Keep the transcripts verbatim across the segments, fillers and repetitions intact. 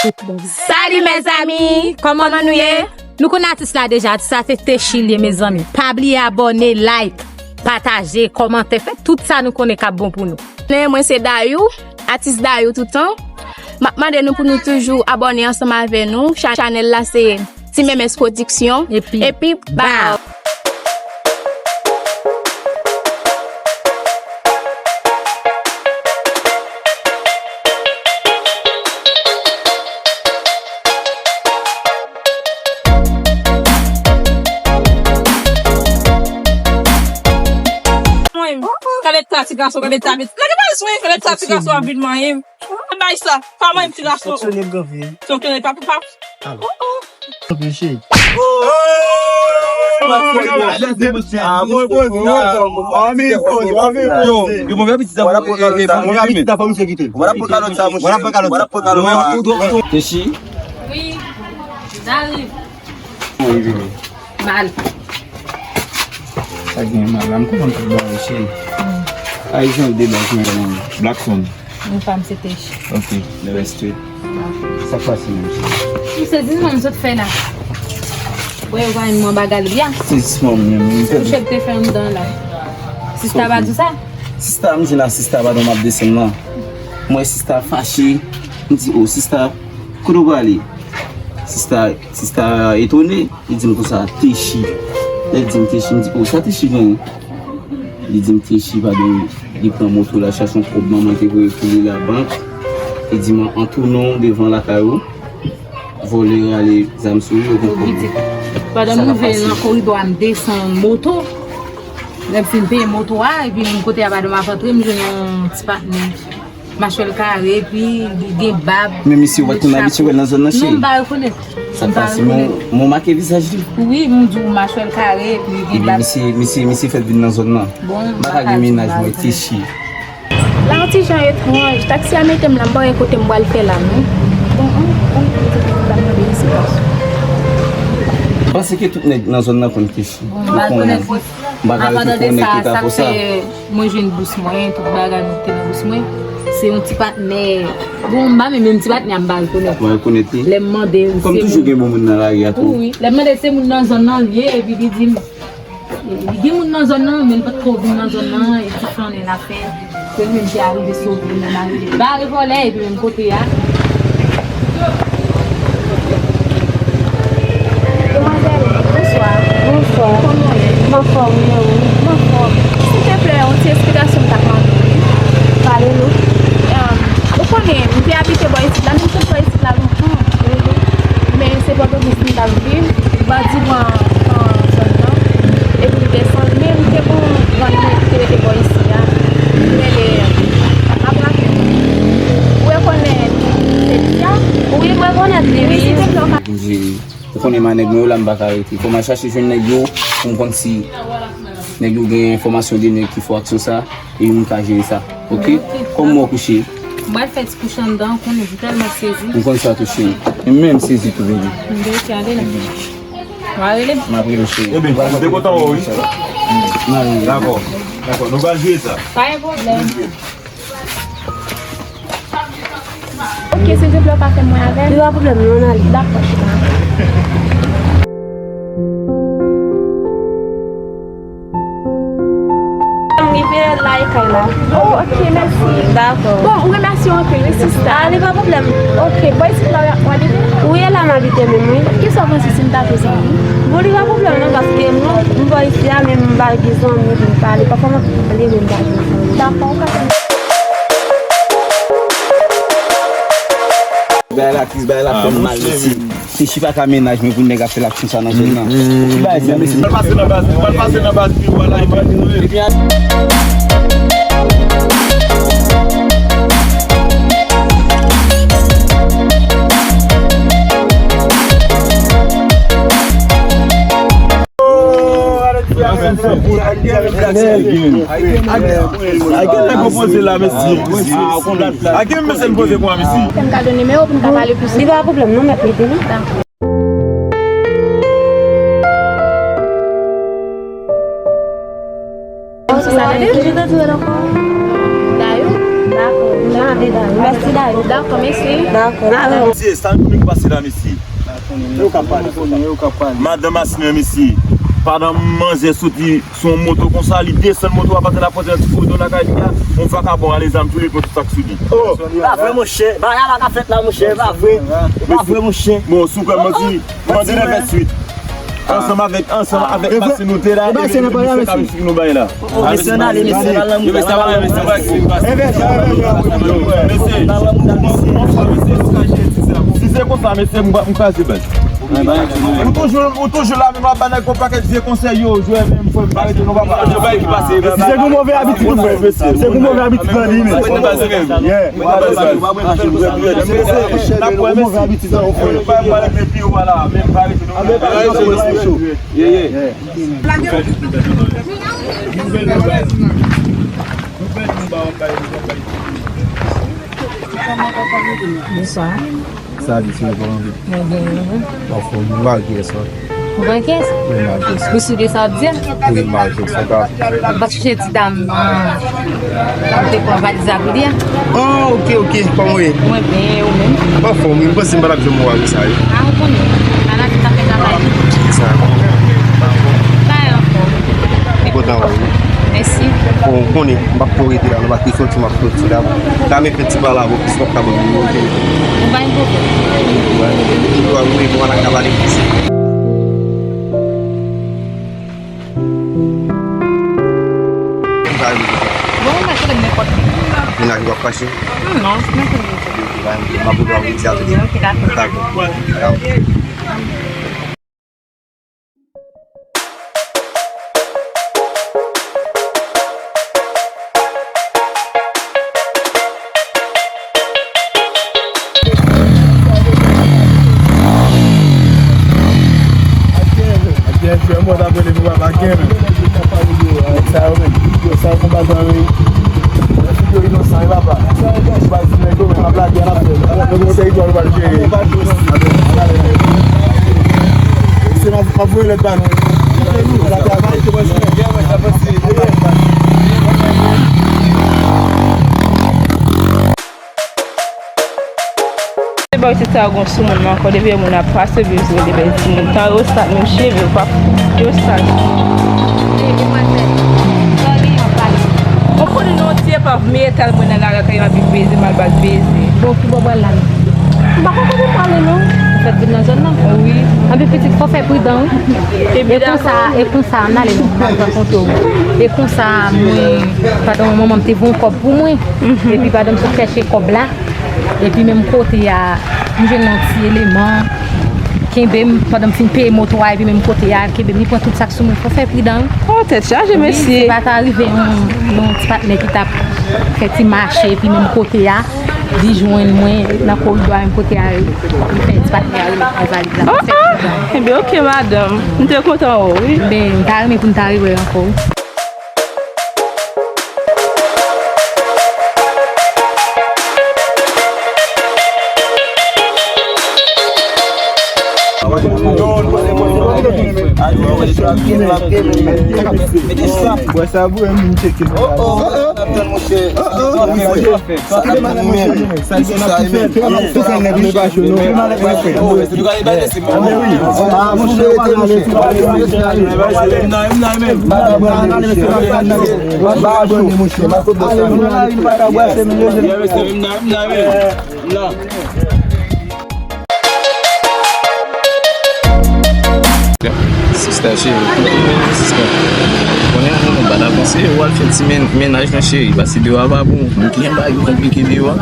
Salut mes amis, kòman nou ye? Nou konn atis la deja, atis la se Techi l ye, mezanmi. Pa bliye abòne, like, pataje, kòmante, fè tout sa nou konnen k ap bon pou nou. Mwen se Dayou, atis Dayou toutan. M ap mande nou pou nou toujou abòne ansanm avè nou. Cha-, chanèl la se Ti Memes Production. Epi, epi baw. Mwen, gade ta ti gason, gade ta vit. Lage pa swen, gade ta ti gason ap vin manyen. Bay sa, pa manyen ti gason. Fonksyone granvi. Fonksyone pa pou pa. Alo. Tanpri cheri. Yo, yo, move apetit sa. Move apetit sa, fò misye kite. Move apetit sa, fò misye kite. Techi. Wi, n arive. Mal. Sa gen mal la, m konprann tout bagay, cheri. Ayisyen de baz, men, Blackson. Mwen pa m se Techi. Ok, le reste. Sa k pase menm, cheri? M sezi, mwen, m sot fè la. Wè, yo pa yon bagay li a. Sezisman, menm, m pèdi. Kouche te fè anndan la. Sista pa di sa? Sista, m di la, sista pa nan m ap desann nan. Mwen, sista fache. M di, oh, sista, kote w prale? Sista, sista etone. Li di m konsa, Techi. Lè l di m Techi, m di, oh, sa Techi genyen? Li di m Techi, pa gen, li pran moto l al chache yon kòb manman l te voye pou li labank. Li di m, an tounen w devan lakay ou, vòlè rale zam sou ou, yo gen pwoblèm. Pandan m rive nan koridò a, m desann moto. Lè m fin peye moto a, epi m kote a, pandan m ap antre, m jwenn yon ti patnè. Machwè l kare, epi li gen bab. Men misye, ou pa t konn abitye wè l nan zòn nan, cheri? Non, m pa rekonèt. Sa k pase, men w make vizaj li? Wi, m di w machwè l kare, epi li gen bab. Misye, misye, misye fèk vin nan zòn nan. Bon, m pa ka gen mennaj mwen, Techi. La yon ti jan etranj, taksi a mete m la, m pa wè kote m pral fè la, non. Bon, an, an, m ap mande yon ti gason. M panse ke tout nèg nan zòn nan konn Techi. Bon, m pa rekonèt. M pa ka rete pou nèg ki ka fè sa. Mwen jwenn bous mwen, tout bagay mwen te nan bous mwen. Se yon ti patnè. Bon, m pa menm, menm ti patnè a m pa rekonèt. Ou pa rekonèt li? Lè m mande l, se moun. Kòm toujou gen bon moun nan lari a tou. Wi, wi. Lè m mande l se moun nan zòn nan li ye, epi li di m, li gen moun nan zòn nan, men li pa t ko vin nan zòn nan, e ti flannen l ap fè. Se li menm ki arive sove, li menm arive bare vòlè, epi menm kote a. Demwazèl, bonswa. Bonswa. Kòman w ye? M anfòm, e ou? M anfòm. Silvouplè, yon ti esplikasyon m t ap mande w, wi. Pale non. Em, ou konnen, m te abite bò isit la, men m sot bò isit la lontan. Men se Pòtoprens m t ap viv. Bandi pran, pran zòn nan. Epi l desann, men m te gon grann mwen ki te rete bò isi a. Li rele, m ap raple w. Ou rekonèt Felicia? Wi, m rekonèt li, wi. Wi, silvouplè, w ka Ou konnen m a nèg mwen yo la, m pa ka rete. Fò m al chache jwenn nèg yo, pou m konn si nèg yo gen enfòmasyon de nèg ki fè aksyon sa, e moun ka jere sa. Ok? Ok. Kòman w kouche? M pral fè ti kouche anndan, ou konnen m tèlman sezi. M konn sa tou, cheri. E m menm sezi tou, baby. M deja ale la. W a rele m? M ap rele w, cheri. Ebyen, m te kontan wè w, wi. Dakò. Dakò, nou pral jere sa. Pa gen pwoblèm. Ok, silvouplè, ou ka fè mwen avè l? Li pa pwoblèm, non, ann ale. Dakò, chita. M rive la, e kay la. Oh, ok, mèsi. Dakò. Bon, ou remèsye w anpil, wi, sista. Ah, li pa pwoblèm. Ok, bò isit la w ap abite? Wi, e la m abite menm, wi. Kisa w panse si m ta tou zanmi? Bon, li pa pwoblèm, non, paske mwen, m bò isi a, men m pa gen zanmi pou m pale. Pafwa, m ap pale, men m pa gen zanmi. Dakò, ou ka fè. Bagay la tris, bagay la fè m mal, mesye. Techi pa ka mennaj mwen pou nèg ap fè l aksyon sa nan zòn nan. Ki bagay sa, mesye? Pral pase nan baz, pral pase nan baz, pi w a la, epi Aken nèg yo poze la, mesye. Aken mesye n poze kwa, mesye. Fè m kado nimewo pou n ka pale plis. Li pa pwoblèm, non, mèt mete, non. Sa tande? Dayou? Dakò. Mande Dayou. Dakò, mèsi. Dakò. Mesye, sa nou ki pase la, mesye? Yo ka pale. Madanm Asmè, mesye. Pandan manzè soti sou yon moto konsa, li desann moto a, pase nan pòt nan ti koridò lakay li a, yon vakabon ale zam sou li, pran tout sa k sou li. Oh, pa vre, monchè. Bagay la ka fèt la, monchè, pa vre. Pa vre, monchè. Bon, si w kwè manti, mande nan vèt uit. Ansanm avèk, ansanm avèk masin nou te la, e mesye, se kabichi ki nou bay la. Mesye, n ale, mesye, n al nan mouvman. Mesye, si se konsa, mesye, m kraze baz. Ou toujou, ou toujou la menm, ap ba nèg yon pakèt vye konsèy, yo, jwè menm, frè m, pa rete non, papa. Si se pou move abitid, frè, se pou move abitid, frè, li menm. Yeah. Move abitid, frè. Bonswa. Sa di si yo pa anvi. Mwen gen yon. Anfòm, malgre sa. Ou gen kès? Wi, malgre sa. Ou si de sa w ap di a? Wi, malgre sa. Ou pa t chèche ti dam, ah, ou te pran valiz la pou li a? Oh, ok, ok. Kòman w ye? Mwen byen, ou menm? Anfòm, wi, m panse m pa t ap janm wè w avè sa, wi. Ah, ou konnen. Ala ki ta fè travay. Sa. Bay anfòm. M kontan wè w, wi. Mèsi. Bon, ou konnen, m p ap twò rete la, nou pa t soti, m ap soti la. Ka men fè ti pale avè w, plis w ap ka ban m nimewo telefòn. Ou bay m pwoblèm. Ou bay m pwoblèm. Ou pa vle pou w al ak kavalye plis. Bon, ou mèt rele m nenpòt lè. Mennaj ou ap fache? Hmm, non, se mèt rele m. M ap rele w imediatman. Ok, dakò. Dakò. Sa yo menm, yo sa yo konn pa tan wi. Yo inosan wi papa. Yo pa di nèg yo menm ap lage a l ap fè. Nèg yo teritwa yo pral jere. Se m ap, m ap voye lèt ba nou. Se bò isit sa yo gon soumoun nan ankò, depi yon moun ap pase bezwen de bèl timoun. Tan yo sal, menm cheve yo pa fou. Yo sal. Ou konnen non, ti epav metal mwen nan lari kay m ap viv beze, m al bat beze. Bon, ki bò pral la menm? M pa konn kote pale non. Ou fèk vin nan zòn nan? Wi. Anpi pitit, fò fè pridan wi. E konsa, e konsa, m ale non, m al rankontre w. E konsa, mwen, pandan yon moman, m te voye yon kòb pou mwen. Epi pandan m sot chèche kòb la, epi menm kote a, m jwenn yon ti eleman, kenbe m, pandan m fin peye moto a, epi menm kote a, kenbe m, li pran tout sa k sou mwen, fò fè pridan wi. Oh, tèt chaje, mesye. Se pa ta rive yon, yon ti patnè ki t ap fè ti mache, epi menm kote a, li jwenn mwen nan koridò a, menm kote a, li fè ti patnè a remet mwen valiz la, fò fè pridan. Enben, ok, madanm. M te kontan wè w, wi. Ben, m ta renmen pou n ta rewè ankò wi. Bwè sa bwè, m tcheke. Sa ki te malèt monchè? Sa ki te malèt monchè? Sa ki te malèt monchè? Ah, monchè, rete monchè. Sista cheri, sista. Konnen nou pa ta konseye w al fè ti men- mennaj nan cheri, paske deyò a pa bon. Nou ki gen bagay ki konplike deyò a.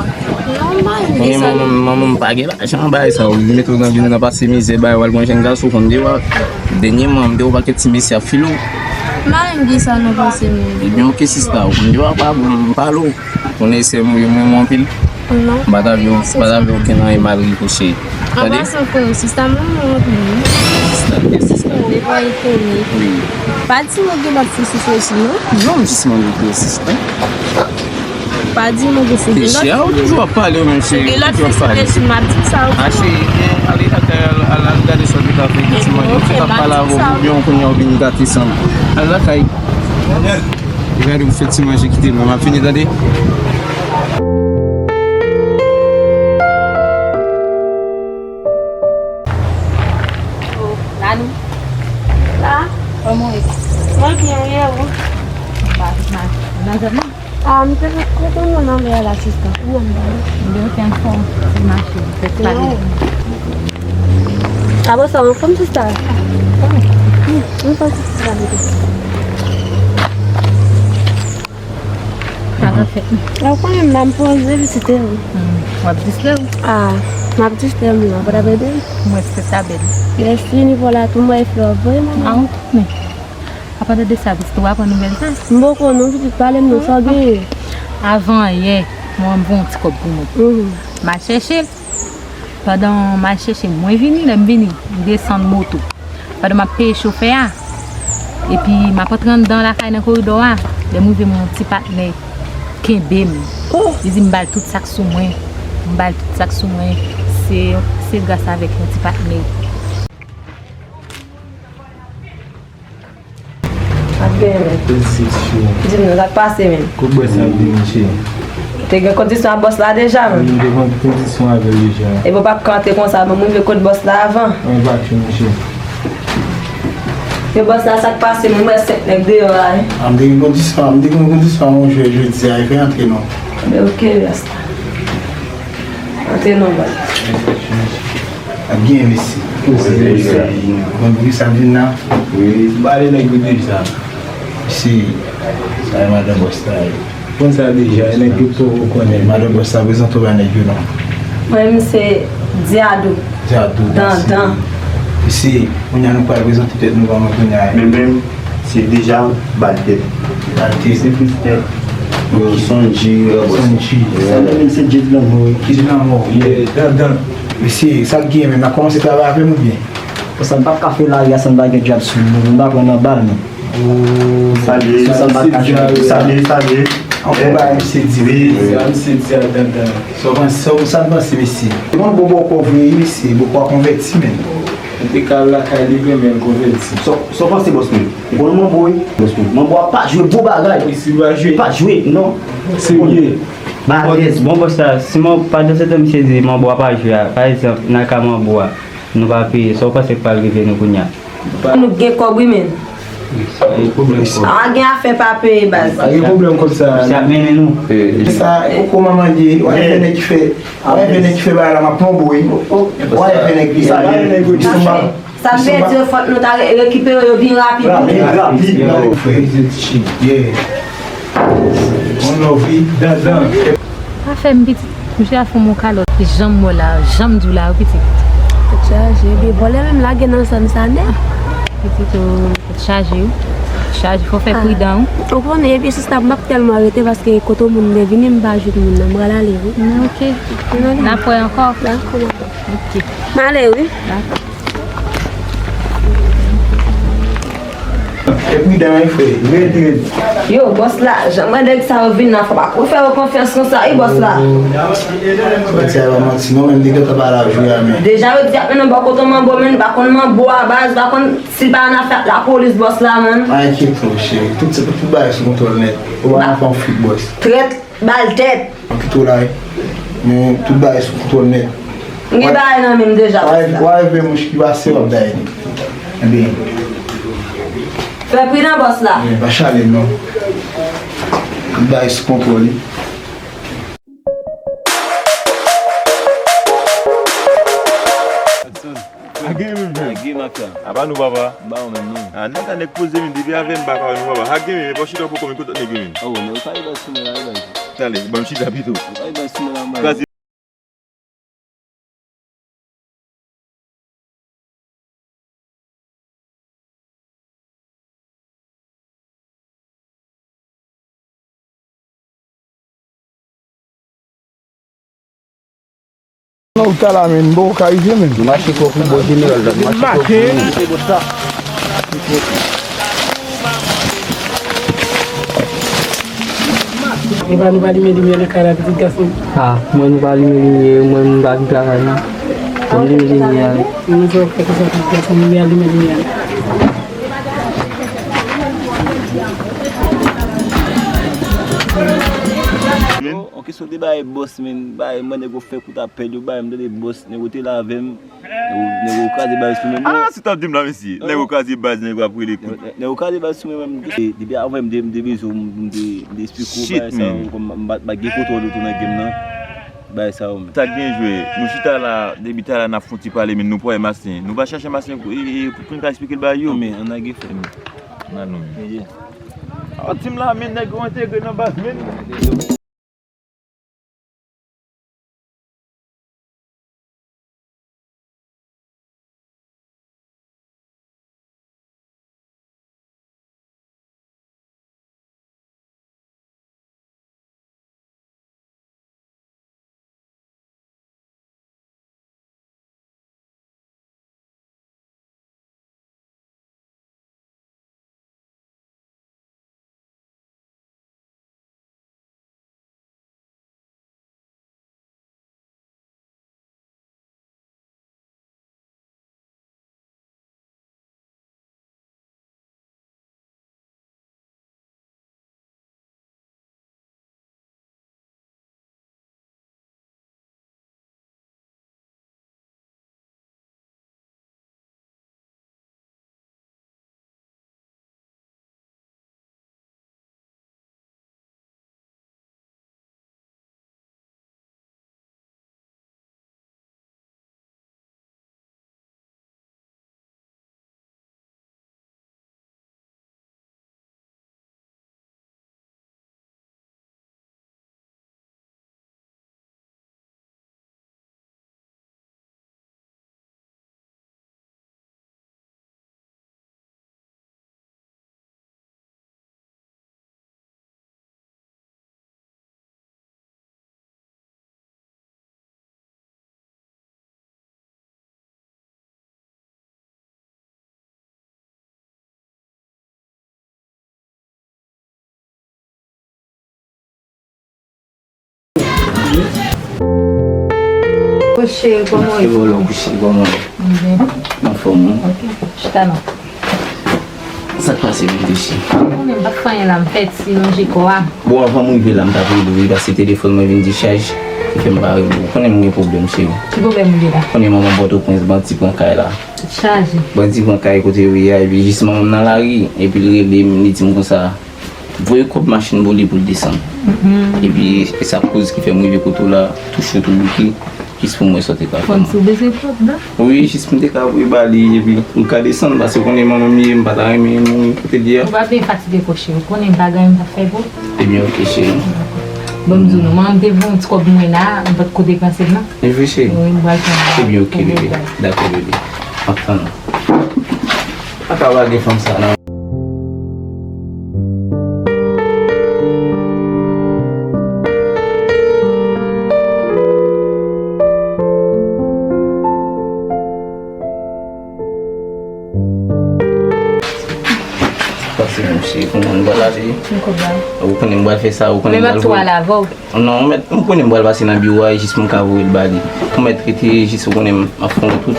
Konnen manman m, manman m pa gen lajan bagay sa yo. Mete w nan vil nan pase mizè, bay w al pran jèn gason, konn deyò a. Dènyèman, m te wè yon pakèt ti mesye ap file w. Mari m, kisa nou panse menm? Ebyen, ok, sista, ou konn deyò a pa bon, m pale w. Konnen sè m ou ye, m renmen w anpil. Non. M pa ta vle, m pa ta vle okenn anyen mal rive w, cheri. An pasan, frè m, sista m renmen w anpil wi. Sista, ke sista? Ou pa etone. Wi. Pa di m ou gen lòt fi sou Facebook non? Non, m jis mande w pou sista. Pa di m ou gen, si gen lòt fi. Cheri, ou toujou ap pale, menm cheri, ou toujou ap pale. Gen lòt fi sou Facebook, m ap di sa ou. A, cheri, ale lakay, al, al, al gade sa w te ka fè, gen ti manje. M fèk ap pale avè w, oubyen kounye a w vin gate san m. Al lakay. Gade, m fè ti manje, kite m, m ap vini, tande. Ala sista. Mwen te anfòm, se mache, fèk pale. Abo sa anfòm sista. Anfòm sista. Sa ka fèt. Ou konnen m la m poze vizite ou. W ap distrè w? Ah, m ap distrè m la, pa t ap ede m. Mwen se ta bèl. Mèsi, nivo la tou mwen flè voye mwen. Ah, ou konnen. Apadan de sa, pitit ou pa pran nouvèl sa? M poko non, pitit pale m non, sa w genyen? Avan yè, mwen m voye yon ti kòb pou mwen. M al chèche l. Pandan m al chèche, mwen vini, lè m vini, m desann moto. Pandan m ap peye chofè a, epi m ap antre anndan lakay nan koridò a, lè m rive m wè yon ti patnè kenbe m. Li di m ba l tout sa k sou mwen. M ba l tout sa k sou mwen. Se, se gras avèk yon ti patnè. Ap genyen, men. Felisite, cheri. Di m non, sa k pase, men? Kote bòs la ap di, monchè? Te gen kondisyon ak bòs la deja, men. Wi, m te gen kondisyon avè l deja. Epi w p ap ka antre konsa, men mwen vle kote bòs la avan. Mwen pa tchou, monchè. Yo, bòs la, sa k pase, men mwen senk nèg deyò a, wi. A, m te gen kondisyon, m te gen kondisyon a yon jwè jodi a, e fè antre non. Men oke, rasta. Antre non, bòs. Ap gen mesi. Bon, wi, sa vin la. Wi, ba de nèg yo deja. Si, sa e madan bòs la ye. Konn sa deja, e nèg yo poko konnen. Madan bòs la, prezante w ba nèg yo non. Mwen menm se Diado. Diado, Dandan. Mesi, kounye a nou pral prezante tèt nou ba mwen kounye a. Men menm, se deja bal tèt. Bal tèt. Se plis tèt. Yo, Sonji, yo, Sonji. Sa menm se Djed Lanmò, wi. Djed Lanmò, yeah, Dandan. Mesye, sa k gen menm, n ap kòmanse travay avè m oubyen? Konsa, m p ap ka fè lari a san m pa gen djab sou mwen, m pa pran nan bal, non. Salye, salye, salye. An konba, misye di. Wi, sa misye di a Dandan. Sa w panse, sa w, sa n panse, mesye? Se yon bon bòkò vre, wi, mesye. Bòkò a konvèti, menm. Mwen te ka al lakay li vre, men l konvèti. Sa w, sa w panse, bòs mwen? Ou konn manbo, wi. Bòs mwen. Manbo a pa jwe bon bagay. Wi, si l pa jwe. Pa jwe, non. Serye. Balèz. Bon, bòs la, si man, pandan se tan misye di manbo a pa jwe a, pa egzanp, nan ka manbo a, nou pa peye, sa w panse k pral rive nou kounye a? Nou gen kòb wi, men. Pa gen pwoblèm kòb. Pa gen afè pa peye, baz. Pa gen pwoblèm kòb sa. Misye ap mennen nou. Sa, kòman manje, w a fè nèg ki fè, w a fè nèg ki fè bagay la, m ap manbo, wi. W a fè nèg ki fè bagay la. Sa m vle di yo, fòk nou ta re-, rekipere yo byen rapid. Rapid, rapid. Yeah. One love, wi. Dandan. Pa fè m pitit. Misye a fè m yon kalòt. Jan m wè la, jan m di w la, wi, pitit. Tèt chaje, ebyen vòlè menm lage nan zòn sa nèt. Pitit, o, tèt chaje, wi. Tèt chaje, fò fè pridan, wi. Ou konnen, ebyen sista, m p ap tèlman rete paske kote moun te vini, m pa jwenn moun nan. M pral ale, wi. Oke. N ap wè ankò. Dakò. Oke. M ale, wi. Dakò. Fè pridan, wi, frè. Red, red. Yo, bòs la, jan mwen nèg sa yo vin la, fò pa kou fè yo konfyans konsa, wi, bòs la. Frè, ti a pa manti, non, menm nèg yo ta pa la jwe a, men. Deja, yo di ap mennen bò kote manbo, men, pa konn manbo a baz, pa konn si l pa nan afè ak lapolis, bòs la, man. Pa enkyete w, cheri. Tout se, tout bagay sou kontwòl nèt. Ou pa nan fè yon frik, bòs. Trèt. Bal tèt. Mwen kite w la, wi. Men tout bagay sou kontwòl nèt. M gen bagay nan men m deja, bòs la. W a rive mouch ki pase, w ap daye li. Ebyen. Fè pridan, bòs la. Men pa chale m non. Tout bagay sou kontwòl, wi. Sa gen menm, frè. Sa gen, mafya. A pa nou, papa. M ba ou menm, non. A, nèg la nèg poze, men depi avè m, m pa ka wè nou, papa. Sa gen menm, e pa chita pou kòm kote nèg yo menm. Oh, men ou pa rive sou mwen la, rive. Talè, ban m chita pito. Ou pa rive sou mwen la, mwen. Kraze. Nan ou ta la, men, m poko ka rive, men. Nou mache twò pou bò jeneral la, nou mache twò pou. Epa nou pa limen limyè nan kay la, pitit gason. A, mwen nou pa limen limyè, mwen m pa vin travay non. Fò m limen limyè a. Mwen fè w fè konsa, pitit gason, m vle al limen limyè a. Ou te bay bòs, men, bay, mwen, nèg yo fè kout apèl, yo bay, m tande bòs, nèg yo te lave m, nèg yo, nèg yo kraze bal sou mwen. Ah, si w t ap di m la, mesye, nèg yo kraze bal, nèg yo ap rele kout. Nèg yo kraze bal sou mwen, men, depi avan, m te, m te bezwen, m te, m te eksplike w bagay sa yo, kòm m pa, m pa gen kontwòl otou nan game nan, bagay sa yo, men. Sa k gen jwe, nou chita la, depi talè n ap fè yon ti pale, men nou pa wè Masten. Nou pa chache Masten, e, e, pou, pou n ka eksplike l bagay yo. Men, ann lage fè, men. Nan nou, men. An, di m la, men, nèg yo entegre nan baz, men. Cheri, kòman w ye? Kouche, kòman w ye? Mwen byen. Anfòm, wi. Ok, chita non. Sa k pase, Mendeschi? Ou konnen m pa fè anyen la, m fè ti lonje kò a. Bon, anvan m rive la, m t ap rele w, wi, paske telefòn mwen vin dechaj, ki fè m pa rele w. Ou konnen m gen pwoblèm, cheri. Ki pwoblèm ou gen la? Ou konnen manman Pòtoprens, bandi pran kay la. Chaje. Bandi pran kay kote yo ye a, epi jis manman m nan lari, epi l rele m, li di m konsa, voye kòb machin pou li pou l desann. Mhm. Epi, e sa koz ki fè m rive kote w la, tou cho, tou bouke, jis pou m wè sa w te ka fè. Kòmsi w bezwen kòb la? Wi, jis pou m te ka voye ba li, epi m ka desann, paske w konnen manman m ye, m pa ta renmen mouri kote l ye a. Ou pa bezwen fatige kò cheri, ou konnen bagay m t ap fè pou ou. Ebyen, ok, cheri. Bon, m di w non, manman m te voye yon ti kòb mwen la, m pa t ko depanse l non. E vre, cheri? Wi, m pral fè yon bagay. Ebyen, ok, bebe. Dakò, bebe. M ap tann ou. Pa ka lage fanm sa, non. Pase, mesye, konnen m pral ale. Ou konnen m pral fè sa, ou konnen m pral voye. Non, mèt, m konnen m pral pase nan biwo a, jis pou m ka voye l ba li. Ou mèt rete, jis ou konnen m ap fè yon tout.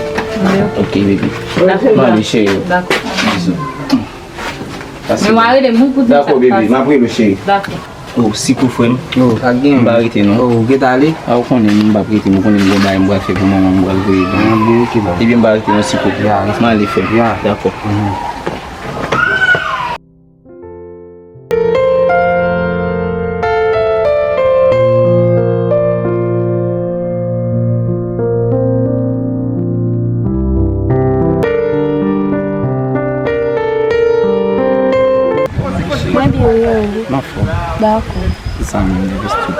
Ok, baby. Dakò. M ale, cheri. Dakò. Bizou. Pase. Men w a rele m wi pou di m sa k pase. Dakò, baby, m ap rele w, cheri. Dakò. Oh, sikou, frè m. Oh, sa k gen? M pa rete, non. Oh, ou gentan ale? A, ou konnen, m p ap rete, m konnen m gen bagay m pral fè pou manman m, m pral voye. Ah, bon, ok, la. Ebyen, m pa rete, non, sikou. Ya, m ale, frè m. Ya. Dakò. Mhm. Mwen byen, wi, e ou? M anfòm. Dakò. Zanmi m, Nevestou.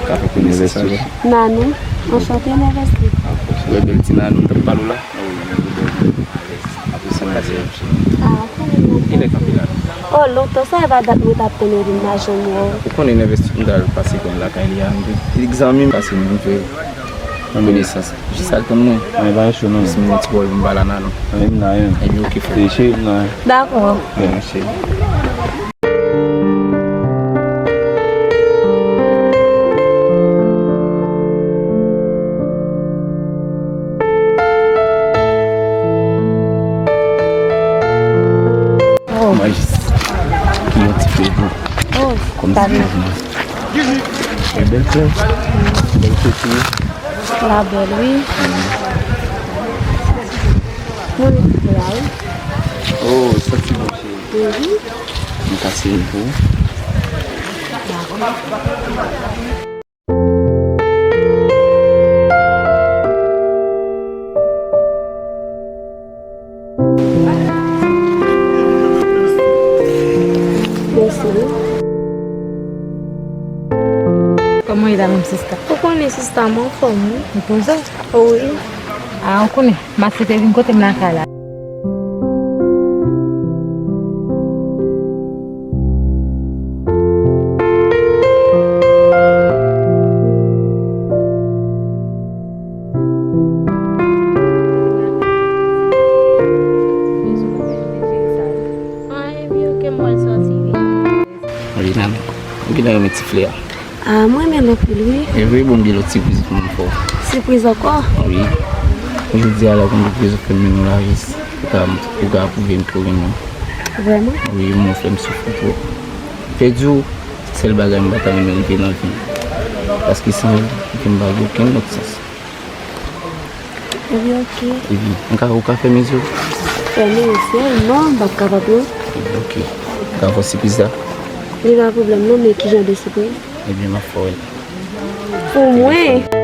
Ka fè konesans avè w? Nanou. Anchante, Nevestou. Dakò. Ou wè bèl ti Nanou m t ap pale w la? Apre sa, m pase yon ti. Ah, ou konnen m. Kilè kanpe la? Oh, lontan sa, e pa dat mwen t ap tann ou, m pa janm wè w. Ou konnen Nevestou m t al pase grann lakay li a, m te, li t zanmi m, pase m vin fè konesans. Jis al tann mwen. Mwen pa cho non. Jis m gen ti bòl pou m pale a Nanou. Mwen m la menm. Ebyen, ok, frè. Se cheri m la. Dakò. Mwen cheri. Oh. Mwen jis ki yon ti pe pou. Oh, kòm si pale. E bèl flè. Bèl flè tou. La bèl, wi. Mwen met pou la, wi. Oh, santi bon, cheri. Mhm. M ka sere l pou ou. Dakò. Mèsi. Kòman w ye la menm sista? Ou konnen sista m anfòm wi. Ou poze? Wi. A, ou konnen, Masete vin kote m lakay la. Anyen, byen, ke m wè l sòti, wi. Wi, nan. Ou genlè renmen ti flè a. A, mwen renmen l anpil, wi. E vre, bon, gen lòt sipriz pou mwen fè w. Sipriz ankò? Wi. Jodi a la, ou konn sipriz ou fè m, men nou la, jis pou ka, pou ka pwouve m ke w renmen m. Vrèman? Wi, mwen fè m soufri twòp. Fè di w, sèl bagay m pa ta renmen rive nan vi m. Paske san ou, vi m pa gen okenn lòt sans. Ebyen, oke. Ebyen, m ka, ou ka fèmen je w? Fèmen je w? Non, m p ap kapab, non. Ebyen, oke. M ka fè w sipriz la? Li pa pwoblèm, non, men ki jan de sipriz? Ebyen, m ap fè w. Pou mwen?